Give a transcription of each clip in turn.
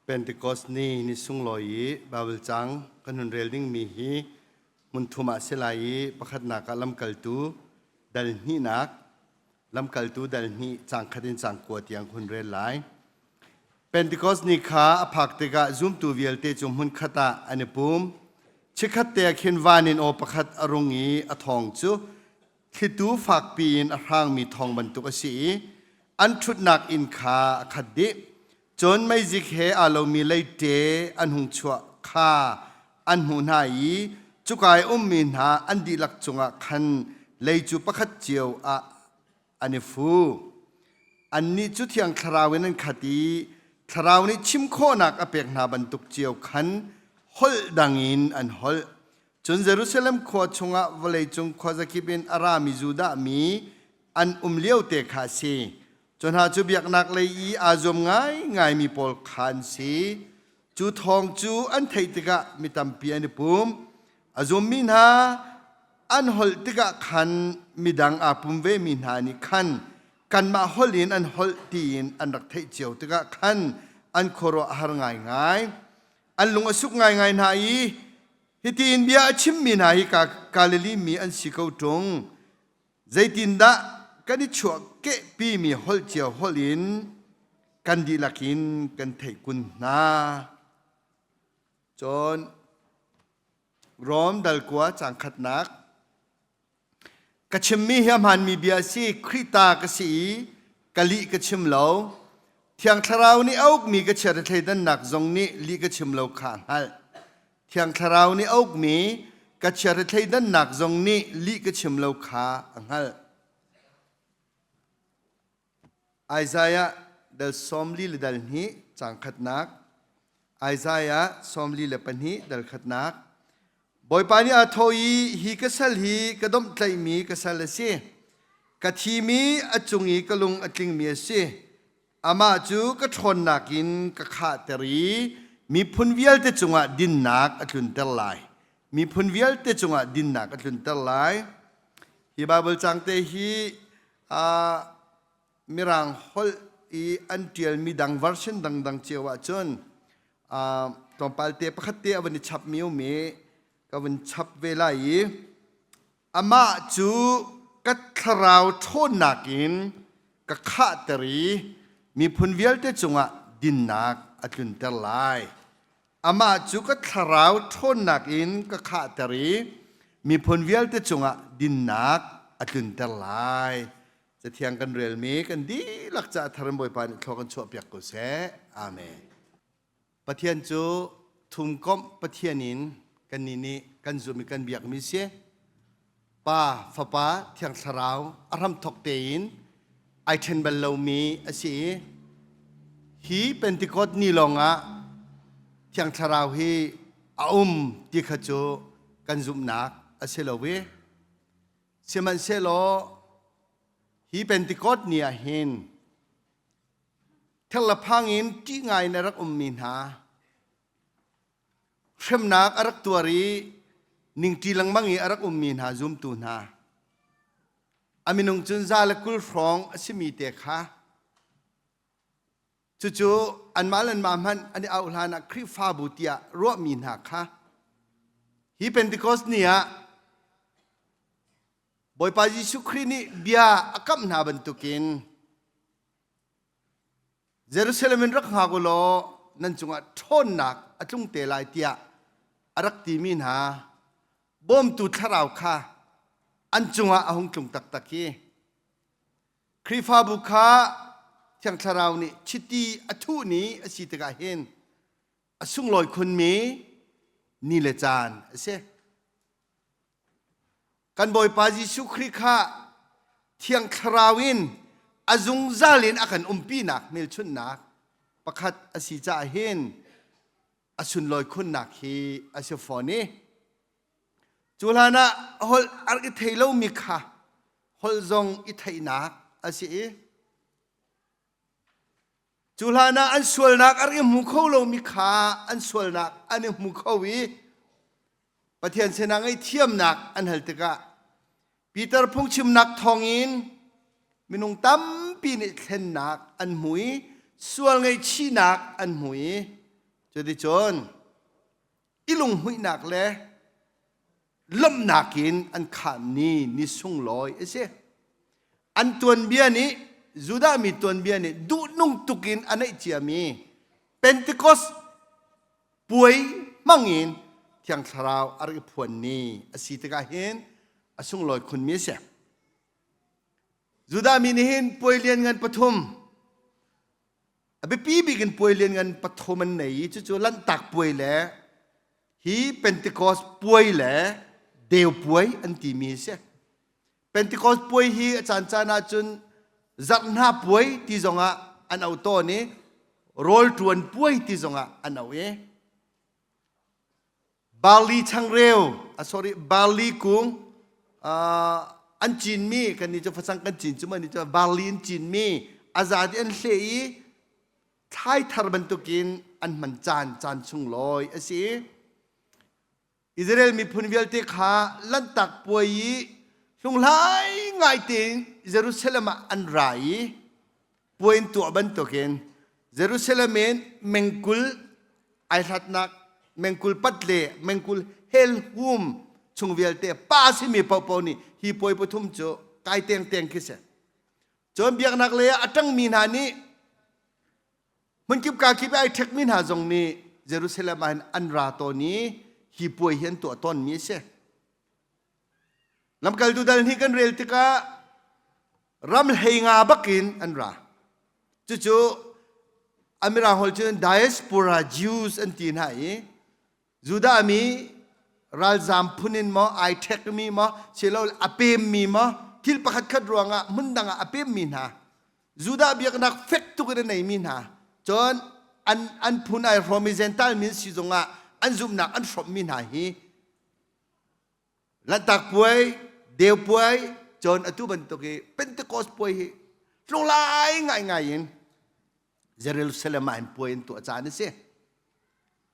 Pentecost ni ni sunglawi i Baibal cang kan hun rel dingmi hi hmun thum ah si lai i pakhatnak ah lamkaltu dal hnihnak lamkaltu dal hnih cang khat in cang kua tiang hun rel lai. Pentecost ni kha a phak tikah zumtu vialte cu hmunkhat ah an i pum. Chikkhat te ah khin van in aw pakhat a rung i a thawng cu thlitu fakpi in a hrangmi thawng bantuk a si i an ṭhutnak inn kha a khat dih. Cun meizik he aa lomi leite an hung chuah kha an hmuh hna i cuka i ummi hna an dihlak cungah khan lei cu pakhat cio ah an i fu. Annih cu Thiang Thlarau in an khat i Thlarau nih chim khawhnak a pek hna bantuk cio khan holh dang in an holh. Cun Jerusalem khua chungah vawleicung khuazakip in a rami Judah mi an um lio te kha a si. Cu hna cu biaknak lei i aa zuam ngaingaimi pawl kha an si. Cu thawng cu an theih tikah mi tampi an i pum. A zummi hna an holh tikah khan midang aa pum vemi hna nih khan kanmah holh in an holh tiin an rak theih cio tikah khan an khuaruah a har ngaingai. An lung a suk ngaingai hna i hitiin bia a chimmi hna hi Galilee mi an si ko ṭung. Zeitindah kan i chuahkehpimi holh cio holh in kan dihlak in kan theih kun hna. Cun Rom dal kua caang khatnak Ka chimmi hi a hmaanmi bia a si. Khrih ta ka si i ka lih ka chim lo. Thiang Thlarau nih a ukmi ka chiat a thleidannak zong nih lih ka chim lo kha a hngalh. Thiang Thlarau nih a ukmi ka chiat a thleidannak zong nih lih ka chim lo kha a hngalh. Isaiah dal 42 le dal hnih caang khatnak Isaiah 42 dal khatnak Bawipa nih aa thawh i hi ka sal hi ka domhtlaihmi ka sal a si. Ka thimi a cung i ka lung a tlingmi a si. Amah cu ka ṭhawnnak in ka khahter i miphun vialte cungah dinnak a tlunter lai. Miphun vialte cungah dinnak a tlunter lai. Hi Baibal caang te hi Mirang holh i an ṭialmi dang version dangdang cio ahcun tlawmpal te pakhat te a van i chapmi um i ka vun chap ve lai i amah cu ka thlarau ṭhawnnak in ka khahter i miphun vialte cungah dinnak a tlunter lai. Amah cu ka thlarau ṭhawnnak in ka khahter i miphun vialte cungah dinnak a tlunter lai. Cathiang kan relmi kan dihlak caah thar in Bawipa nih thlua kan chuahpiak ko seh. Amen. Pathian cu thumkomh Pathian in kannih nih kan zumh i kan biakmi si. Pa, Fapa, Thiang Thlarau a hramthok tein ai ṭhen bal lomi a si i hi Pentecost ni lawngah Thiang Thlarau hi a um ti kha cu kan zumhnak a si lo i sihmanhsehlaw hi Pentecost ni ah hin Therlaphang in ṭih ngai in a rak ummi hna hremnak a rak tuar i ningṭi lengmang i a rak ummi hna zumtu hna a minung cun 120 hrawng a simi te kha cucu anmah le anmah hmanh an i auh hlan ah Khrihfabu tiah ruahmi hna kha hi Pentecost ni ah Bawipa Jesuh Khrih nih bia a kamh hna bantukin Jerusalem in rak hngak u law nan cungah ṭhawnnak a tlung te lai tiah a rak timi hna bawmtu thlarau kha an cungah a hung tlung taktak i Khrihfabu kha Thiang Thlarau nih chiti a thuh ni a si tikah hin a sunglawi khunmi ni le caan a si. Kan Bawipa Jesuh Khrih kha Thiang Thlarau in a zungzal in a kan umpinak hmelchunhnak pakhat a si caah hin a sunlawi khunnak hi a si fawn i cu hlan ah holh a rak i thei lomi kha holh zong i theihnak a si i cu hlan ah an sualnak a rak i hmu kho lomi kha an sualnak an i hmu kho i Pathian sinah ngaihthiamnak an hal tikah Peter phungchimnak thawngin minung tampi nih thlennak an hmu i sual ngaihchihnak an hmu i. Cuticun i lunghmuihnak le lawmhnak in an khah ni ni sunglawi a si. An tuanbia nih Judah mi tuanbia nih duhnung tuk in a neih ciami Pentecost puai hmangin Thiang Thlarau a rak i phuan ni a si tikah hin a sunglawi khunmi a si. Judah mi nih hin puai lianngan pathum a biapi bik in puai lianngan pathum an nei i cucu Lanhtak puai le hi Pentecost puai le Deu puai an timi a si. Pentecost puai hi a caancaan ahcun zarh hna puai ti zongah an auh tawn i rawl ṭuan puai ti zongah an auh i Barley changreu, uh, sorry, barley kung uh, an cinmi kan nih cu facang kan cin cu mah nih cu barley an cinmi a zat i an hleh i thlai thar bantukin an hman caan caan chung lawi a si. Israel miphun vialte kha Lanhtak puai i hlunghlai ngai tein Jerusalem ah an ra i puai in tuah bantukin Jerusalem in mengkul ai hlatnak mengkul pat le mengkul helhum chung vialte pa simi paohpaoh nih hi puai pathum cu kai tengteng khi si. Cun biaknak lei ah a ṭangmi hna nih hmunkip kakip ai ṭhekmi hna zong nih Jerusalem ah hin an ra tawn i hi puai hi an tuah tawnmi a si. Lamkaltu dal hnih kan rel tikah ram hlei nga bakin an ra. Cucu a mirang holh cun diaspora Jews an ti hna i Judah mi ralzam phun in maw ai ṭhekmi maw silole a pemmi maw thil pakhat khat ruangah hmun dang ah a pemmi hna Judah biaknak fek tuk in a neimi hna cun an an phun ai hrawm i Gentile min si zongah an zumhnak an hrawmmi hna hi Lanhtak puai, deu puai, cun atu bantuk i Pentecost puai hi tlunglai ngaingai in Jerusalem ah in puai an tuah caan a si.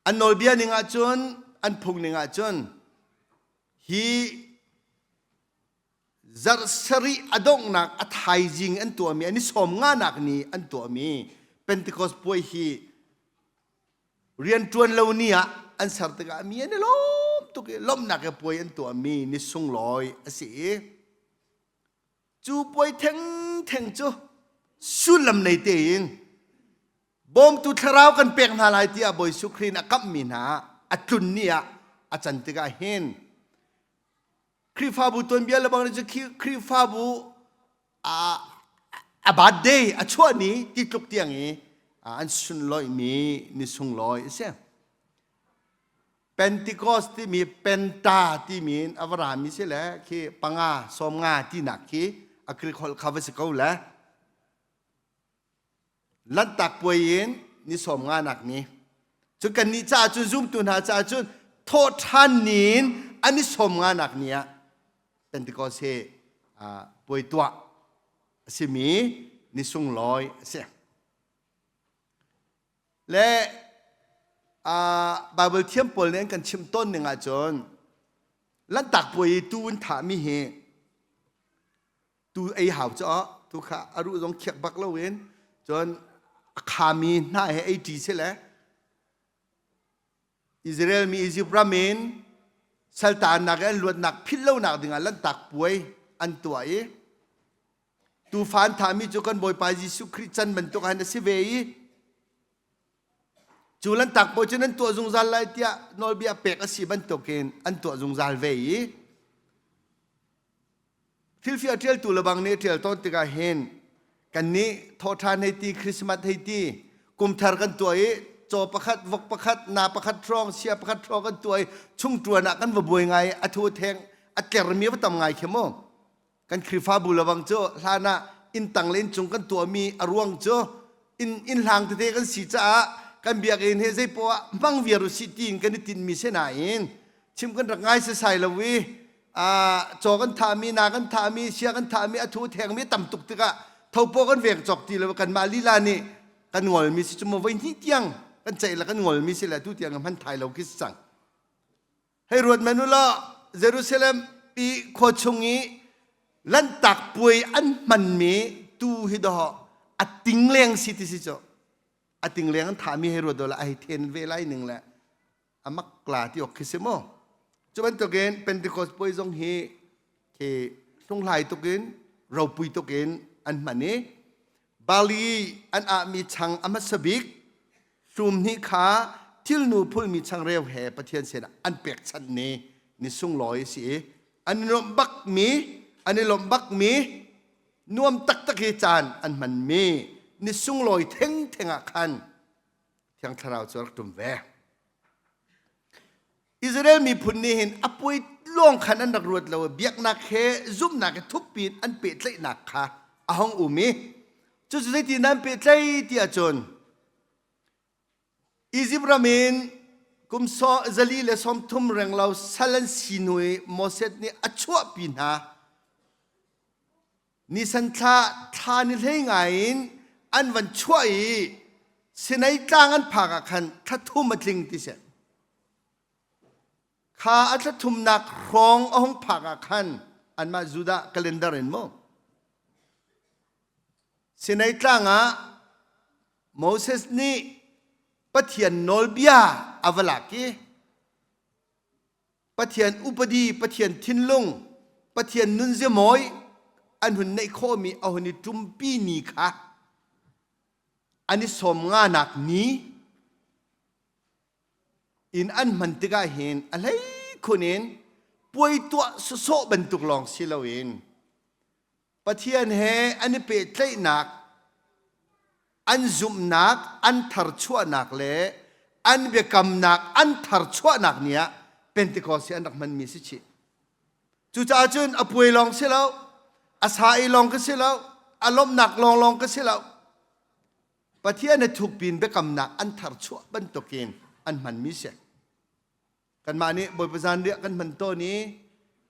An nawlbia ning ahcun, an phung ning ahcun hi zarh sarih a donghnak a thaizing an tuahmi an i sawm nganak ni an tuahmi Pentecost puai hi Rianṭuan lo ni ah an ser tikah mi an i lawm tuk i lawmhnak i puai an tuahmi ni sunglawi a si i cu puai thengtheng cu sullam nei tein bawmtu thlarau kan pek hna lai tiah Bawi Jesuh Khrih nih a kamhmi hna a tlun ni ah a can tikah hin Khrihfabu tuanbia le bang cu Khrihfabu a birthday a chuah ni ti tluk tiang i an sunlawihmi ni sunglawi a si. Pentecost timi penta timi in a va rami si le khi panga sawmnga tinak khi a Greek holh kha va si ko le Lanhtak puai in ni sawm nganak ni. Cun kannih caah cun zumtu hna caah cun thawhṭhan ni in an i sawm nganak ni ah Pentecost hi puai tuah a simi ni sunglawi a si. Le Bible thiam pawl nih an kan chimh tawn ning ahcun Lanhtak puai i tuu an thahmi hi tu ei hau cu tu kha a ruh zong khiak bak loin cun a khami hna he ei ṭi si le Israel mi Egypt ram in saltaannak i an luatnak philh lonak dingah lanhtak puai an tuah i tuufa an thahmi cu kan Bawipa Jesuh Khrih can bantuk han a si ve i cu lanhtak puai cu nan tuah zungzal lai tiah nawlbia pek a si bantukin an tuah zungzal ve i Thilfiah ṭialtu lebang nih ṭial tawn tikah hin kannih thawhṭhan hei ti, Christmas hei ti, kumthar kan tuah i caw pakhat, vok pakhat, na pakhat hrawng, sia pakhat hrawng kan tuah i chungṭuan ah kan va buai ngai i a thu theng a tlermi va tam ngai khi mu. Kan Khrihfabu lebang cu hlan ah inn tang le inn cung kan tuahmi a ruang cu inn inn hlang tete kan si caah kan biakinn hi zei poah hmang viar usih tiin kan i tinhmi si nain chim kan rak ngai sasai lo i caw kan thahmi na kan thahmi sia kan thahmi a thu thengmi tam tuk tikah thopo kan veng cawk ti lo kanmah lila nih kan ngolmi si cu maw voi hnih tiang kan ceih le kan ngolmi si le tu tiang hman thai lo khi si cang hei ruat men u law Jerusalem i khua chung i lanhtak puai an hmanmi tu hi dawh a ting leng si ti si cu. A ting leng an thahmi hei ruat la a hei then ve lai ning le a mak la ti ok khi si mu. Cu bantukin Pentecost puai zong hi khi hlunghlai tukin ropui tukin an hman i Bali an ahmi chang a hmasa bik hlum hnih kha thilnu phulmi changreu he Pathian sinah an pekchanh ni ni sunglawi a si i an i nuamh bakmi an i lawmh bakmi nuam taktak hi caan an hmanmi ni sunglawi thengtheng ah khan Thiang Thlarau cu a rak ṭum ve. Israel miphun nih hin a puai lawng khan an rak ruat lo biaknak he zumhnak he thukpi in an pehtlaihnak kha a hung um i cucu zeitin an pehtlaih ti ahcun Izipt ram in kum 430 renglo sal an si hnu i Moses nih a chuahpi hna Nisan thla thla ni hlei ngai in an van chuah i Sinai tlang an phak ah khan thla thum a tling ti si. Kha a thla thumnak hrawng a hung phak ah khan anmah Judah calendar in mu. Sinai tlang ah Moses nih Pathian nawlbia a va lak i Pathian upadi, Pathian thinlung, Pathian nunziamawi an hun neih khawhmi a hun i ṭumpi ni kha an i sawm nganak ni in an hman tikah hin a hleikhun in puai tuah sawsawh bantuk lawng si loin Pathian he an i pehtlaihnak, an zumhnak, an tharchuahnak le an biakamnak an tharchuahnak ni ah Pentecost hi an rak hmanmi si chih. Cucaah cun a puai lawng si lo, a sa i lawng ka si lo, a lawmhnak lawnglawng ka si lo. Pathian he thukpin biakamnak an tharchuah bantukin an hmanmi si. Kanmah nih Bawipa zanriah kan hman tawn i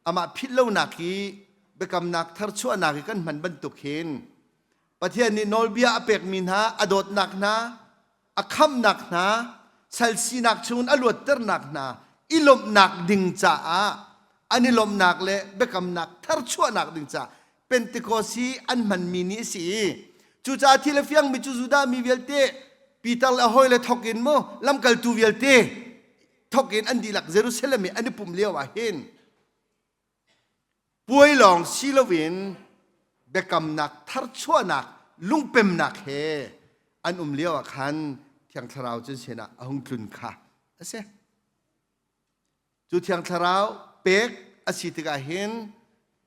amah philh lonak i biakamnak tharchuahnak i kan hman bantuk hin Pathian nih nawlbia a pekmi hna a dawtnak hna a khamnak hna sal sinak chungin a luatternak hna i lawmhnak ding caah an i lawmhnak le biakamnak tharchuahnak ding caah Pentecost hi an hmanmi ni a si i cucaah thil a fiangmi cu Judah mi vialte Peter le a hawile thawk in mu lamkaltu vialte thawk in an dihlak Jerusalem i an i pumh lio ah hin puai lawng si loin biakamnak tharchuahnak lungpemnak he an um lio ah khan Thiang Thlarau cu sinah a hung tlun kha a si. Cu Thiang Thlarau pek a si tikah hin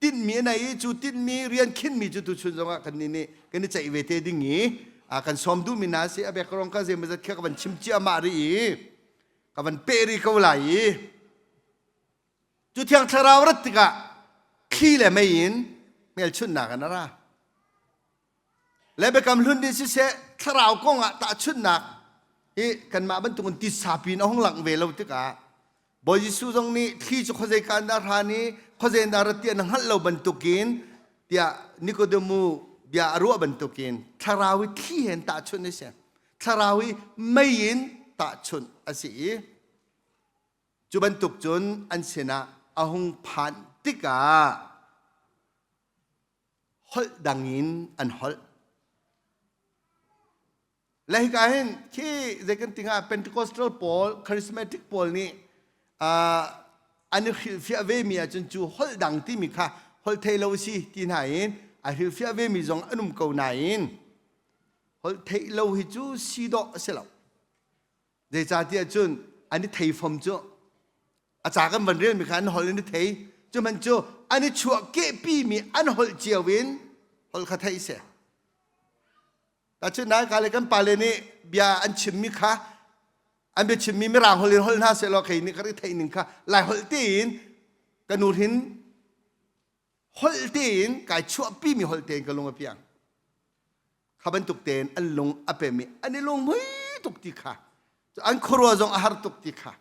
tinhmi a nei i cu tinhmi rian khinhmi cu tuchun zongah kan nih nih kan i ceih ve te ding i kan sawm duhmi hna si a background ka zeimawzat kha ka van chim ciahmah rih i ka van peh rih ko lai i cu Thiang Thlarau rat tikah thli le mei in hmelchunhnak in a ra. Le biakam hlun nih siseh thlarau kong ah tahchunhnak hi kanmah bantukin titsa piin a hung langh ve lo tikah Bawi Jesuh zong nih thli cu khuazei ka in dah hran i khuazei in dah rat tiah na hngalh lo bantukin tiah Nikodemu bia a ruah bantukin thlarau hi thli he in tahchunh a si. Thlarau hi mei in tahchunh a si i cu bantuk cun an sinah a hung phanh tikah holh dang in an holh. Le hika hin khi zei kan ti hnga Pentecostal pawl, charismatic pawl nih an i hrilhfiah ve mi ahcun cu holh dang timi kha holh thei lo si ti hna in a hrilhfiah ve mi zong an um ko nain holh theih lo hi cu si dawh a si lo. Zeicahtiah cun an i thei fom cu a ca kan van relmi kha an holh in i thei cu hmanh cu an i chuah kehpimi an holh cio in holh kha theih si. Tahchunhnak ka le kan pale nih bia an chimmi kha an bia chimmi mirang holh in holh hna sehlaw kei nih ka rak theih ning kha lai holh tein ka nu hin holh tein kai chuahpimi holh tein ka lung a piang. Kha bantuk tein an lung a pem i an i lunghmui tuk ti kha an khuarua zong a har tuk ti kha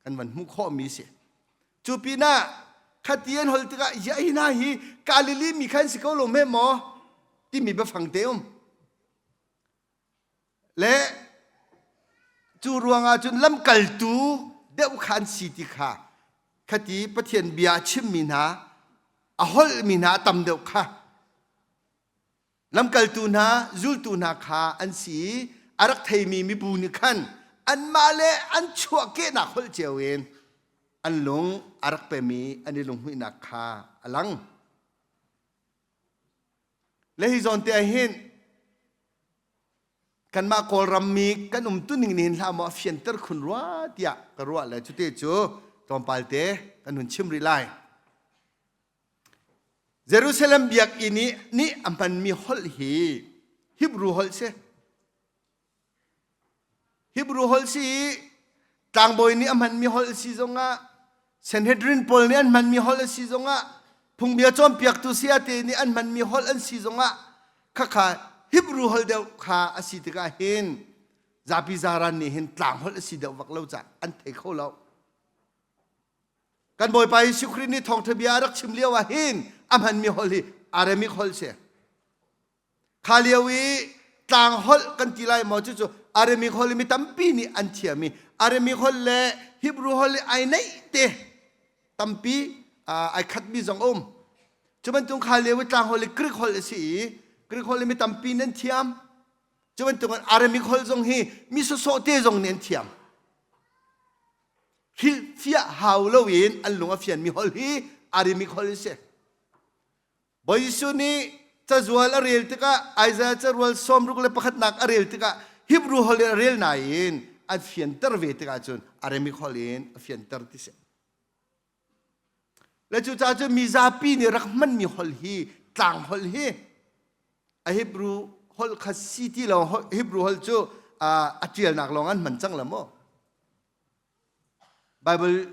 kan van hmuh khawhmi si. Cu pinah khati an hol tikah ya hi hna hi Galilee mi khan si ko lo hme maw timi biafang te um. Le cu ruangah cun lamkaltu deuh kha an si ti kha khati Pathian bia a chimmi hna a holhmi hna a tam deuh kha Lamkaltu hna, zultu hna kha an si i a rak theimi mibu nih khan anmah le an chuahkehnak holh cio in an lung a rak pemi an i lunghmuihnak kha a lang. Le hi zawn te ah hin kanmah Kawlram mi kan umtuning nih hin hlah maw a fianter khun rua tiah ka ruah le cute cu tlawmpal te kan hun chim rih lai. Jerusalem biakinn i nih a hmanmi holh hi Hebrew holh si. Hebrew holh si i tlangbawi nih a hmanmi holh a si zongah Sanhedrin pawl nih an hmanmi holh a si zongah phungbia cawnpiaktu sayate nih an hmanmi holh an si zongah khakha Hebrew holh deuh kha a si tikah hin zapi zaran nih hin tlang holh a si deuh vak lo caah an thei kho lo. Kan Bawipa Jesuh Khrih nih thawngṭha bia a rak chim lio ah hin a hmanmi holh hi Aramaic holh si. Kha lio i tlang holh kan ti lai maw cucu Aramaic holh mi tampi nih an thiam i Aramaic holh le Hebrew holh i ai neih te tampi ai khatmi zong a um. Cu bantuk kha lio i tlang holh i Greek holh a si i Greek holh i mi tampi nih an thiam. Cu bantuk Aramaic holh zong hi mi sawsawh te zong nih an thiam. Hrilhfiah hau loin an lung a fianmi holh hi Aramaic holh a si. Bawi Jesuh nih cazual a rel tikah Isaiah carual sawmruk le pakhatnak a rel tikah Hebrew holh in a rel nain an fianter ve tikah cun Aramaic holh in a fianter ti si. Le cucaah cun mizapi nih rak hmanmi holh hi tlang holh hi a Hebrew holh kha si ti lo Hebrew holh cu a ṭialnak lawng an hman cang la maw? Bible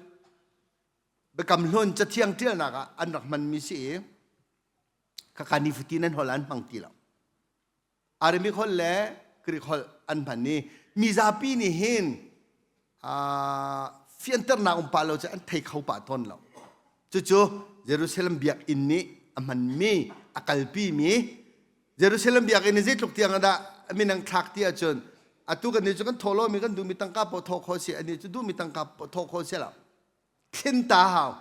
Biakam Hlun Cathiang ṭialnak ah an rak hmanmi si i khakha nifatin an holh an hmang ti lo. Aramaic holh le Greek holh an hman i mizapi nih hin fianternak um pah lo cu an thei kho pah tawn lo. Cucu Jerusalem biakinn nih a hmanmi, a kalpimi Jerusalem biakinn hi zeitluk tiang dah minang thlak ti ahcun atu kan nih cu kan thawh lomi kan duhmi tangka paoh thawh khawh si ani cu duhmi tangka paoh thawh khawh si lo thlen ta hau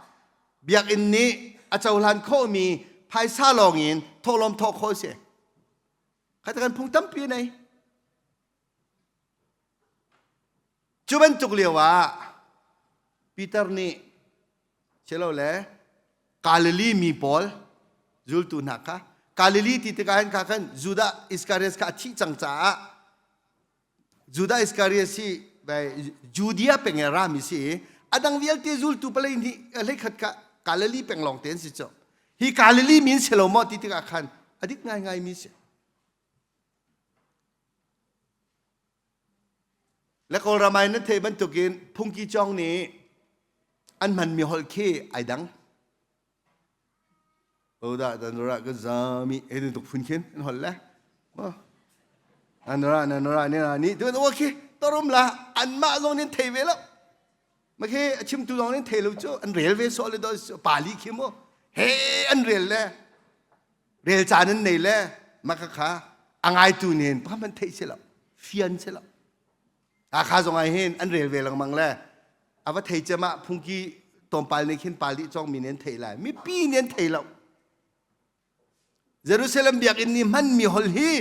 biakinn nih a cohlan khawhmi phaisa lawng in thawhlawm thawh khawh si kha kan phung tampi nei Cu bantuk lio ah Peter nih silole Galilee mi pawl zultu hna kha Galilee ti tikah hin kha khan Judah Iskariot kha a thih cang caah Judah Iskariot hi Judea peng i a rami si i a dang vialte zultu palei nih hleikhat kha Galilee peng lawng te an si cu. Hi Galilee mi an si lo maw ti tikah khan a dik ngaingai mi si. Le Kawlram ah nan theih bantukin phungki cawng nih an hmanmi holh khi ai dang. Oda danura ka zami he tuk phun khin an holh le. Nanura nanura ni na ni tu wa khi torum la anmah zong nin thei ve lo. Ma khi a chimtu zong nin thei lo cu an rel ve so le do pali khi mu. He an rel le rel caan an nei le maka kha a ngaitu nih hin pakhat hmanh theih si lo fian si lo Hakha zong ah hin an rel ve lengmang le a va thei cem ah phungki tlawmpal nih khin pali cawngmi nih an theih lai mipi nih an thei lo Jerusalem biakinn nih hmanmi holh hi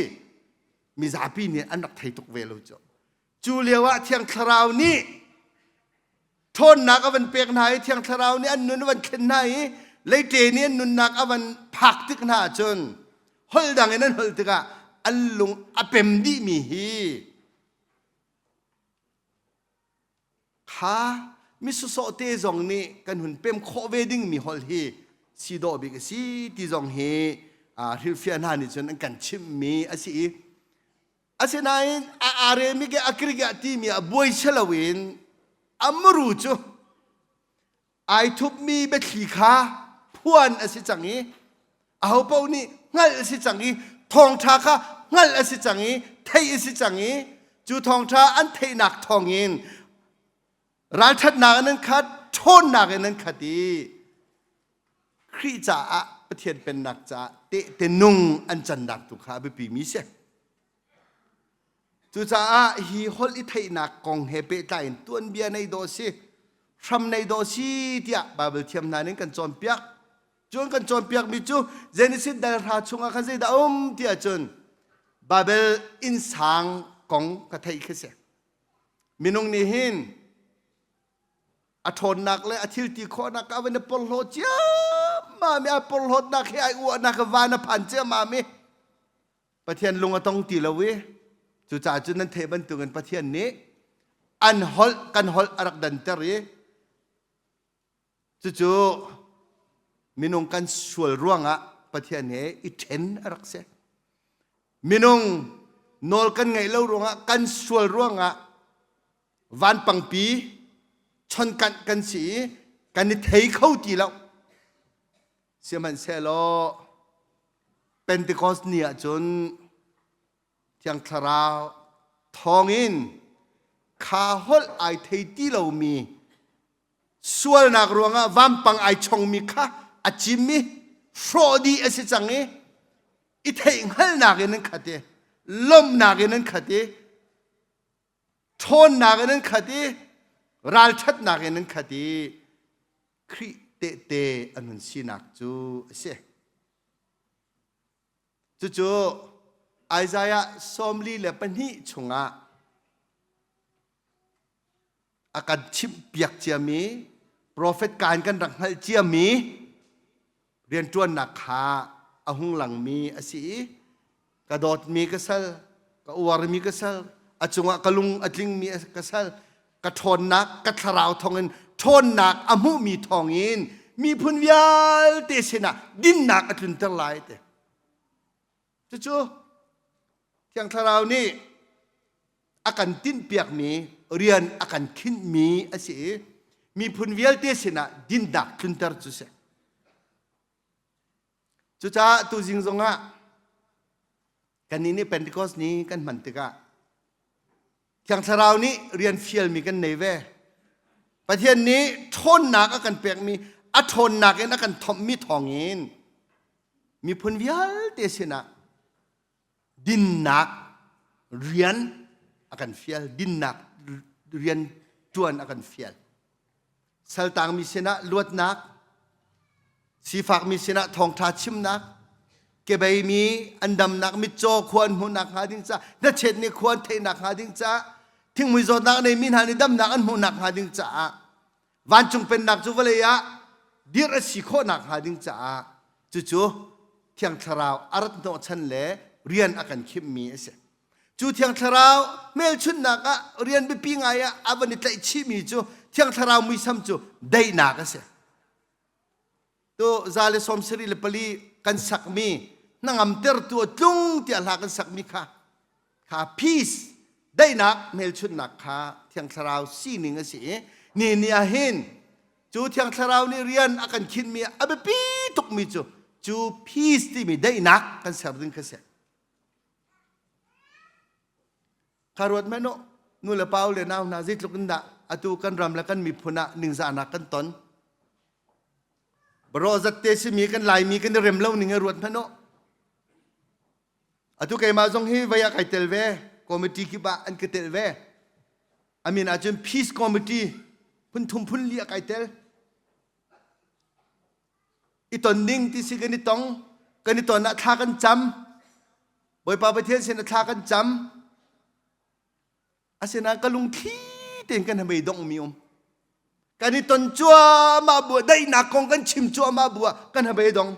mizapi nih an rak thei tuk ve lo cu Cu lio ah Thiang Thlarau nih ṭhawnnak a van pek hna i Thiang Thlarau nih an nun a van thlen hna i leite nih an nunnak a van phak tik hna ahcun holh dang in an holh tikah an lung a pem dihmi hi kha misawsawh te zong nih kan hun pem khawh ve dingmi holh hi si dawh bik a si ti zong hi hrilhfiah hna nih cun an kan chimhmi a si i Asinain a aremik i a Greek ah timi ah buai si loin a muru cu ai thupmi biathli kha phuan a si cang i ahopaoh nih hngalh a si cang i thawngṭha kha hngalh a si cang i theih a si cang i cu thawngṭha an theihnak thawngin ralṭhatnak in an khat ṭhawnnak in an khat i Khrih caah Pathian pennak caah tehte nung an cannak tu kha a biapimi si. Cucaah hi holh i theihnak kong he pehtlai in tuanbia nei dawh si, hram nei dawh si tiah Baibal thiam hna nih kan cawnpiak. Cun kan cawnpiakmi cu Genesis dal hra chungah khan zeidah a um tiah cun Babel innsang kong ka theih khi si. Minung nih hin a ṭhawnnak le a thil ti khawhnak a van i porhlaw ciammam i a porhlawtnak hi ai uahnak van a phan ciammam i Pathian lung a tong ti lo i cucaah cun nan theih bantukin Pathian nih an holh kan holh a rak danter i cucu minung kan sual ruangah Pathian he i ṭhen a rak si. Minung nawl kan ngeih lo ruangah kan sual ruangah vanpangpi chonkanh kan si i kan i thei kho ti lo. Sihmanhsehlaw Pentecost ni ah cun Thiang Thlarau thawngin kha holh ai thei ti lomi sualnak ruangah vampang ai chongmi kha a cim i hrawh dih a si cang i i theihhngalhnak in an khat i lawmhnak in an khat i ṭhawnnak in an khat i ralṭhatnak in an khat i Khrih tehte an hun sinak cu a si. Cucu Isaiah 42 chungah a kan chimhpiak ciami profet kaan kan rak hngalh ciami rianṭuannak kha a hung langmi a si i ka dawtmi ka sal ka uarmi ka sal a cungah ka lung a tlingmi ka sal ka ṭhawnnak ka thlarau thawngin ṭhawnnak a hmuhmi thawngin miphun vialte sinah dinnak a tlunter lai te cucu Thiang Thlarau nih a kan tinhpiakmi rian a kan khinhmi a si i miphun vialte sinah dinnak tlunter cu si. Cucaah tuzing zongah kannih nih Pentecost ni kan hman tikah Thiang Thlarau nih rian fialmi kan nei ve. Pathian nih ṭhawnnak a kan pekmi a ṭhawnnak in a kan thomhmi thawngin miphun vialte sinah dinnak rian a kan fial dinnak rian ṭuan a kan fial saltangmi sinah luatnak sifakmi sinah thawngṭha chimnak kebeimi an damnak mitcaw khua an hmuhnak hnga ding ca hnachet nih khua an theihnak hnga ding ca thingmui zawtnak neimi hna nih damnak an hmuhnak hnga ding caah vancung pennak cu vawlei ah dirh a si khawhnak hnga ding caah cucu Thiang Thlarau a rat hnawhchan le rian a kan khimhmi a si. Cu Thiang Thlarau hmelchunhnak ah rian biapi ngai ah a van i tlaih chihmi cu Thiang Thlarau muisam cu daihnak a si. Tu za le sawm sarih le pali kan sakmi hnangamtertu a tlung tiah hla kan sakmi kha kha peace daihnak hmelchunhnak kha Thiang Thlarau sining a si i ni ni ah hin cu Thiang Thlarau nih rian a kan khinhmi a biapi tukmi cu cu peace timi daihnak kan ser ding kha si. Kha ruat hmanh u, nu le pa le nau hna zeitluk in dah atu kan ram le kan miphun ah ningzahnak kan ton. Baro zatte simi kan Laimi kan i rem lo ning i ruat hmanh u. Atu keimah zong hi vei ah kai tel ve, committee kip ah an ka tel ve. Amin ahcun peace committee phun thum phun li ah kai tel. I ton ding ti si kan i tong, kan i ton ah thla kan cam. Bawipa Pathian sin ah thla kan cam. Asinain ka lungthli tein kan hamei dongmi um. Kan i ton cuahmah bu ah daihnak kong kan chim cuahmah bu ah kan habei dong.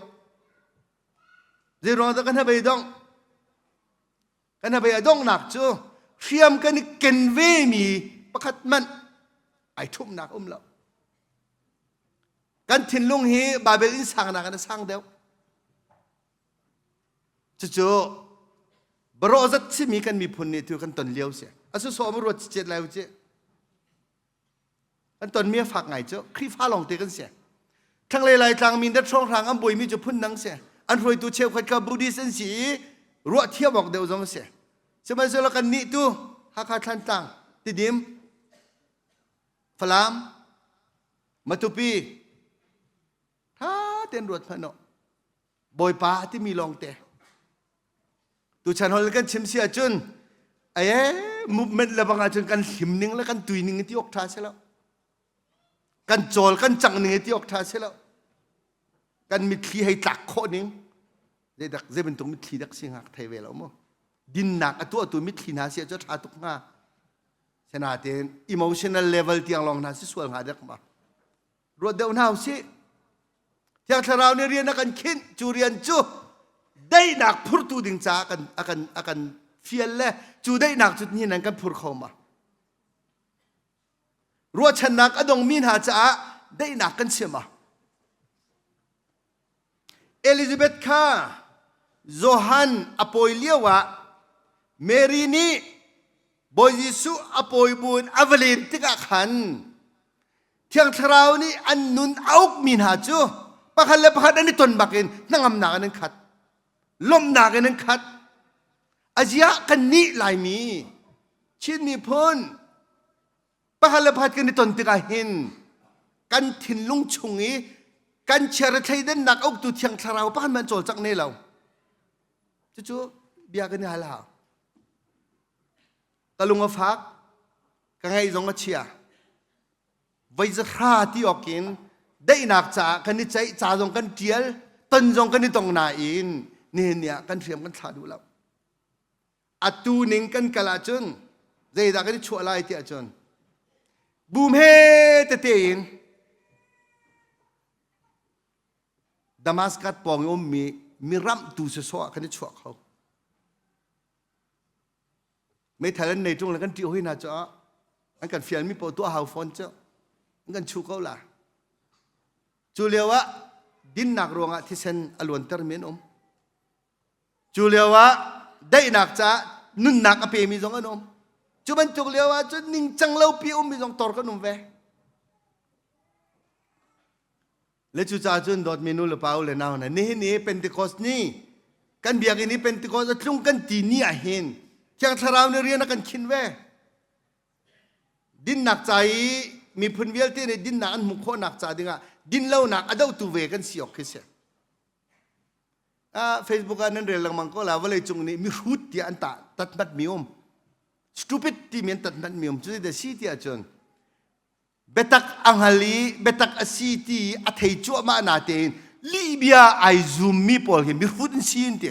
Zeiruang dah kan habei dong? Kan habei a donghnak cu hriam kan i ken vemi pakhat hmanh ai ṭhumhnak um lo. Kan thinlung hi Babel inn sangnak in a sang deuh. Cucu barawh zat simi kan miphun nih tu kan ton lio si. A su sawm ruat chet lai u ci. Kan tonmi a fak ngai cu Khrihfa lawngte kan si. Thlanglei Laitlang Mindat hrawnghrang an buaimi cu phun dang si. An hruaitu cheukhat kha Buddhist an si i ruah thiam awk deuh zong a si. Sihmanhsehlaw kan nih tu Hakha Thlantlang, Tidim, Falam, Matupi, tha tein ruat hmanh u. Bawipa a timi lawngte. Tuchan hol kan chim si ahcun aye movement le bang ahcun kan hlim ning le kan tui ning ti awk tha si lo. Kan cawl kan cang ning ti awk tha si lo. Kan mitthli hei tlak khawh ning zeidak zei bantuk mitthli dak si ngak thei ve lo mu. Dinnak a tuahtu mitthli hna si ah cu a ṭha tuk hnga. Sinain emotional level tiang lawng hna si sual hnga dek ma. Ruat deuh hna usih. Thiang Thlarau nih rian a kan khinh. Cu rian cu daihnak phurtu ding caah kan a kan a kan fial le cu daihnak cu nihin an kan phur kho ma. Ruahchannak a dongmi hna caah daihnak kan si ma. Elizabeth kha Johan a pawi lioah Mary nih Bawi Jesuh a pawi buin a va len tikah khan Thiang Thlarau nih an nun a ukmi hna cu pakhat le pakhat an i ton bakin hnangamnak in an khat, lawmhnak in an khat. Aziah kannih Laimi, Chin miphun pakhat le pakhat kan i ton tikah hin kan thinlung chung i kan chiara thleidannak a uktu Thiang Thlarau pakhat hmanh cawlcangh ne lo. Cucu bia kan i hal hau. Ka lung a fak, ka ngaih zong a chia. Voi zahra ti awk in daihnak caah kan i ceih, ca zong kan ṭial, ton zong kan i tong nain nihin ni ah kan hriam kan thlah duh lo. Atu ning kan kal ahcun zeidah kan i chuah lai ti ahcun bum he tete in Damascus pawng i ummi miramhtu sawsawh ah kan i chuah kho. Meithal an nei ṭung le kan ṭih hoi hna cu an kan fialmi paoh tuah hau fawn cu an kan chuh ko la. Cu lio ah dinnak ruangah thisen a luantermi an um. Cu lio ah daihnak caah nunnak a pemi zong an um. Cu bantuk lio ah cun ningcang lopi ummi zong tor kan um ve. Le cucaah cun dawtmi nu le pa u le nau hna nihin ni Pentecost ni kan biakinn i Pentecost a tlung kan ti ni ah hin Thiang Thlarau nih rian a kan khinh ve. Dinnak ca i miphun vialte nih dinnak an hmuh khawhnak ca dingah dinlonak a dohtu ve kan si awk khi si. Ah, Facebook ah nan rel lengmang ko la vawleicung nih mihrut tiah an tah tatmat mi um. Stupid timi an tatmat mi um. Cu da si tiah cun biatak a hngal i biatak a si ti a thei cuahmah natein lihbia ai zummi pawl hi mihrut an si an ti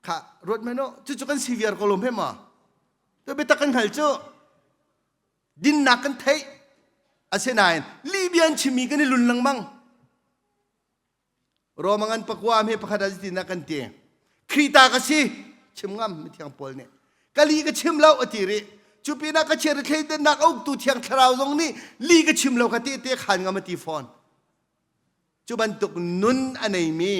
kha ruat men u cucu kan si viar ko lo hme ma to biatak kan hngal cu dinnak kan theih asinain lihbia an chimmi kan i lun lengmang Roma ngan pakua hme pakhat ah zeitin dah kan ti? Khrih ta ka si chim ngam mithiang Paul nih. Ka li ka chim lo a ti rih. Cu pinah ka chiat thleidannak a uktu thiang thlarau zong nih li ka chim lo kha tehte khaan ngam a ti fawn. Cu bantuk nun a neimi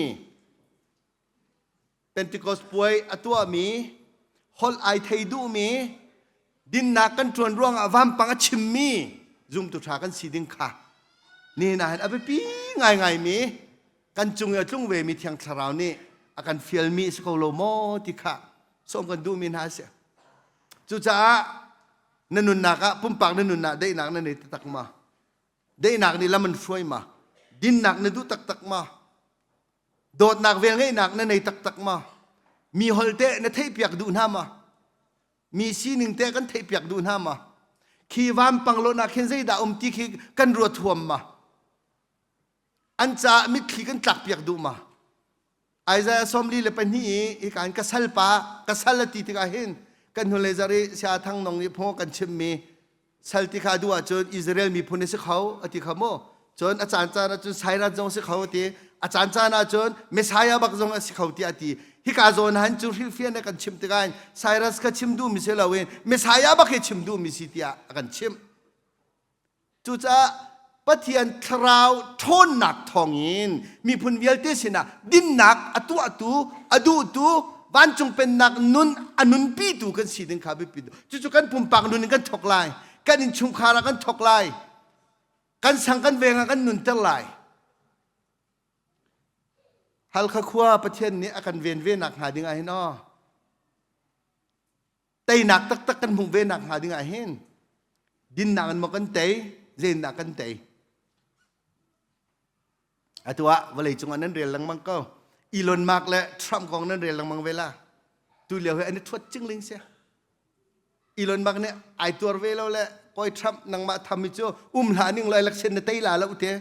Pentecost puai a tuahmi, holh ai thei duhmi, dinnak kan ṭuan ruangah vampang a chimmi zumtu ṭha kan si ding kha nihin ah hin a biapi ngaingaimi kan cung i a tlung vemi Thiang Thlarau nih a kan fialmi a si ko lo maw ti kha sawm kan duhmi hna a si. Cucaah na nunnak ah pumpak na nunnak daihnak na nei taktak ma? Daihnak nih lam an hruai ma? Dinnak na duh taktak ma? Dawtnak velngeihnak na nei taktak ma? Mi holh teh na theihpiak duh hna ma? Mi sining teh kan theihpiak duh hna ma? Khi vampang lawn ah khin zeidah um ti khi kan ruat huam ma? An caah mitthli kan tlakpiak duh ma? Isaiah 42 i hika in ka salpa ka sal a ti tikah hin kan hnulei zarh i Saya Thang Nong nih phung a kan chimmi Sal ti kha duh ahcun Israel miphun a si kho a ti kha mu. Cun a caan caan ahcun Cyrus zong a si kho a ti. A caan caan ahcun Messiah bak zong a si kho tiah a ti. Hika zawn han cu hrilhfian a kan chimh tikah Cyrus kha chim duhmi si loin Messiah bak hi chim duhmi si tiah a kan chimh. Cucaah Pathian thlarau ṭhawnnak thawngin miphun vialte sinah dinnak a tuahtu, a duhtu, vancung pennak nun a nunpitu kan si ding kha biapi. Cucu kan pumpak nun in kan thawk lai. Kan innchungkhar ah kan thawk lai. Kan sang kan veng ah kan nunter lai. Halkha khua Pathian nih a kan ven ve nak hnga ding ah hin aw teinak taktak kan hmuh ve nak hnga ding ah hin dinnak in maw kan tei zennak kan tei Atu ah vawleicung ah nan rel lengmang ko. Elon Musk le Trump kong nan rel lengmang ve la. Tu lio hi an i thuat cingling sia. Elon Musk nih ai tuar ve lo le koi Trump nangmah tham mi cu um hlah ning lo election na tei la lo te.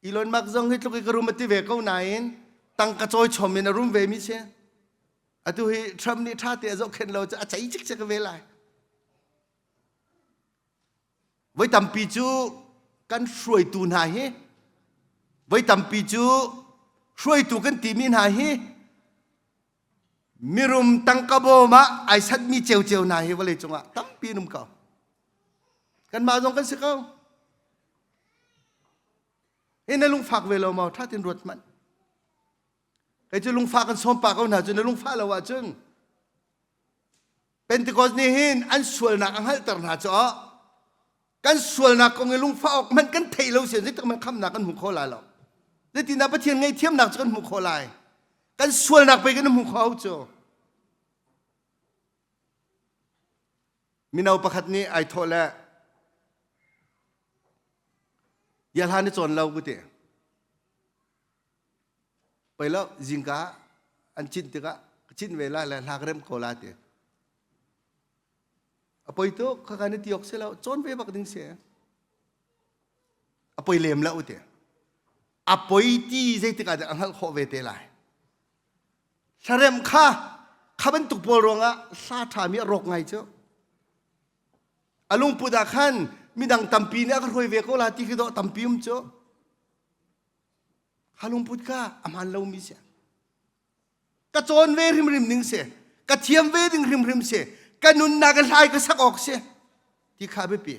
Elon Musk zong hi tluk i ka rum a ti ve ko nain Tangka cawi chom in a rum ve mi si. Atu hi Trump nih ṭha te a zohkhenh lo cu a cei cikcek ve lai. Voi tampi cu kan hruaitu hna hi voi tampi cu hruaitu kan timi hna hi mirum tangka bawm ah ai satmi ceuceu hna hi vawlei cungah tampi an um ko. Kanmah zong kan si ko. Hi na lungfak ve lo maw? Ṭha tein ruat hmanh. Kei cu lungfah kan sawm pah ko hna cu na lungfah lo ahcun Pentecost nih hin an sualnak a hngalhter hna cu kan sualnak kong i lungfah awk hmanh kan theih lo sian zeitik hmanh khamnak kan hmu kho lai lo. Zeitindah Pathian ngaihthiamnak cu kan hmuh khawh lai? Kan sualnak pei kan hmu kho cu. Mino pakhat nih ai thawh le ya hla ni cawn lo ku ti. Pei lo zingka an cinh tikah ka cinh ve lai le hla ka rem ko la ti. A poi tuk khaka na ti awk si lo cawn ve bak ding si. A poi lem lo ti. A poi ti zeitik ah dah a hngalh khawh ve te lai. Hlarem kha kha bantuk pawl ruangah hla ṭhami a rawk ngai cu. A lungput ah khan midang tampi nih a ka hruai ve ko la ti khi dawh tampi um cu. Kha lungput kha a hmaan lomi si. Ka cawn ve hrimhrim ding si. Ka thiam ve ding hrimhrim si. Ka nunnak ka hlai ka sak awk si. Ti kha biapi.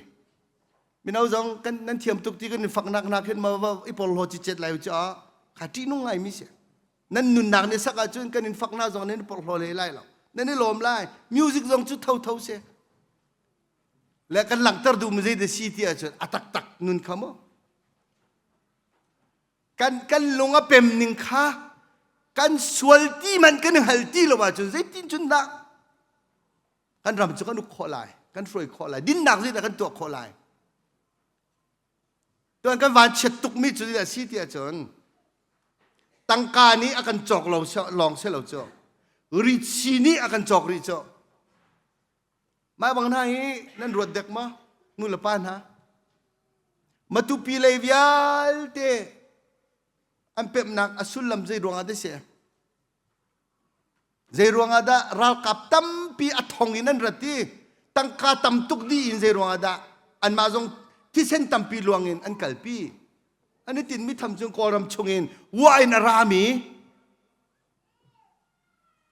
Mino zong kan nan thiam tuk ti kan in faknak nak hin ma i porhlaw cicet lai cu kha ṭihnung ngaimi si. Nan nunnak nih sak ahcun kan in faknak zong nan i porhlaw hlei lai lo. Nan i lawm lai. Music zong cu thotho si. Le kan langhter duhmi zei dah si ti ahcun a taktak nun kha maw? Kan kan lung a pem ning kha kan sual ti man kan hal ti lo ahcun zeitin cun dah kan ram cu kan uk khawh lai kan hruai khawh lai dinnak zeidah kan tuah khawh lai tuan kan van chiat tukmi cu zeidah si ti ahcun tangka nih a kan cawk lo lawng si lo cu ritsi nih a kan cawk rih cu Mah bang hna hi nan ruat dek ma? Nu le pa hna. Matupi lei vialte an pemhnak a sullam zei ruangah dah si? Zei ruangah dah ralkap tampi a thong in an rat i tangka tam tuk dih in zei ruangah dah anmah zong thisen tampi luang in an kalpi? An i tinmi tham cu Kawlram chungin wa in a rami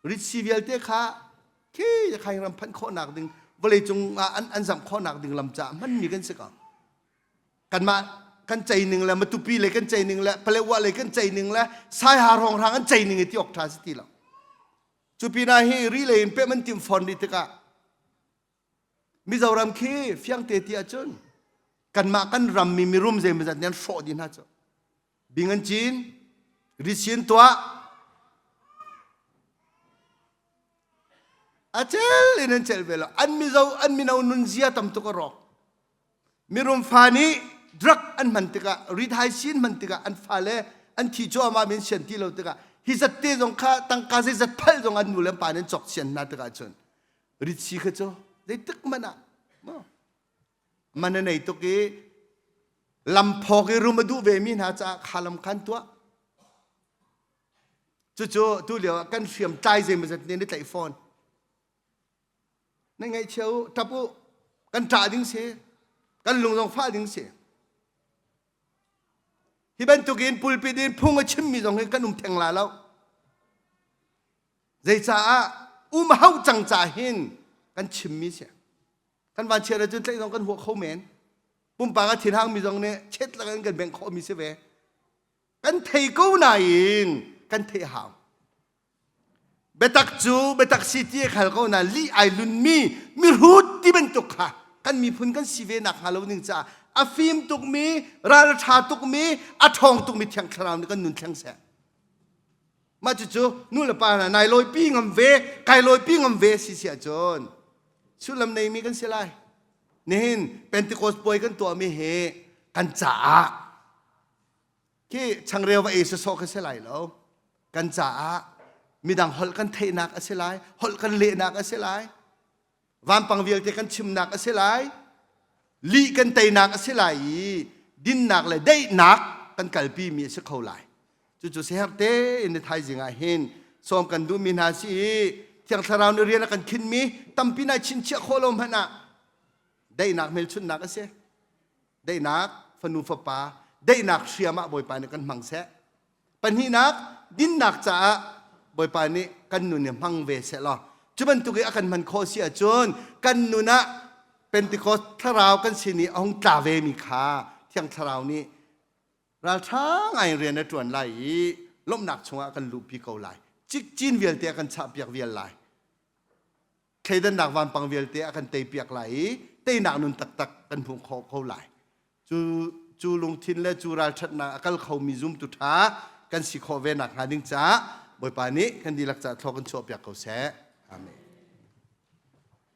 Ritsi vialte kha khi khaing ram phanh khawhnak ding vawleicung ah an, an zamh khawhnak ding lam caah hmanmi kan si ko. Kanmah kan cei ning le Matupi le kan cei ning le Palewa le kan cei ning le Saiha hrawnghrang an cei ning i ti awk ṭha si ti lo. Cu pinah hi ri lei in peh man tim fawn rih tikah Mizoram khi fiangte ti ahcun kanmah kan rammi mirum zeimawzat nih an hrawh dih hna cu. Bing an cin, ritsi an tuah. A cel in an cel ve lo. An mizo an mino nunzia tam tuk a rawk. Mirum fa nih drug an hman tikah rit-hai sin hman tikah an fale an thi cuahmah min sian ti lo tikah hi zat te zong kha tangka zeizat phal zong an nu le pa nih an cawk sian hna tikah cun ritsi kha cu zeitik hmanh ah man a nei tuk i lamphawk i rum a duh vemi hna caah kha lam khan tuah cucu tu lio ah kan hriam tlai zeimawzat nih an i tlaih fawn nan ngaihchia u ṭap u kan ṭah ding si kan lung zong fah ding si hi bantukin pulpit in phung a chimmi zong hi kan um theng la lo Zeicaah um hau cang ca hin kan chimmi si. Kan van chiat ahcun tlaih zong kan huah kho men. Pumpak a thinhangmi zong nih chet lakin kan bengh khawhmi si ve. Kan thei ko nain kan theih hau. Biatak cu biatak si ti a khal ko na lih ai lunmi mihrut ti bantuk kha kan miphun kan si ve nak hnga lo ning caah a fim tukmi ral a ṭha tukmi a ṭhawng tukmi thiang thlarau nih kan nun thleng seh. Mah cucu nu le pa hna nai lawipi ngam ve, kai lawipi ngam ve si si ahcun sullam neimi kan si lai. Nihin Pentecost puai kan tuahmi hi kan caah khi changreu va ei sawsawh kha si lai lo. Kan caah midang holh kan theihnak a si lai, holh kan lehnak a si lai. Vampang vialte kan chimnak a si lai. Lih kan teinak a si lai i dinnak le daihnak kan kalpimi a si kho lai. Cucu siaherh tein ni thaizing ah hin sawm kan duhmi hna si i Thiang Thlarau nih rian a kan khinmi tampi nai chinchiah khawh lo hmanh ah daihnak hmelchunhnak a si. Daihnak fanu fapa, daihnak hriam ah Bawipa nih kan hmang seh. Pahnihnak, dinnak caah Bawipa nih kan nun hi hmang ve seh law cu bantuk i a kan hman khawh si ahcun kan nun ah Pentecost thlarau kan sin i a hung tla ve mi kha Thiang Thlarau nih ralṭha ngai in rian a ṭuan lai i lawmhnak chungah kan luhpi ko lai. Cikcin vialte a kan chahpiak vial lai. Thleidannak vampang vialte a kan teipiak lai i teinak nun taktak kan hmuh khawh ko lai. Cu cu lungthin le cu ralṭhatnak a kal khomi zumtu ṭha kan si khawh ve nakhnga ding caah Bawipa nih kan dihlak caah thlawh kan chuahpiak ko seh. Amen.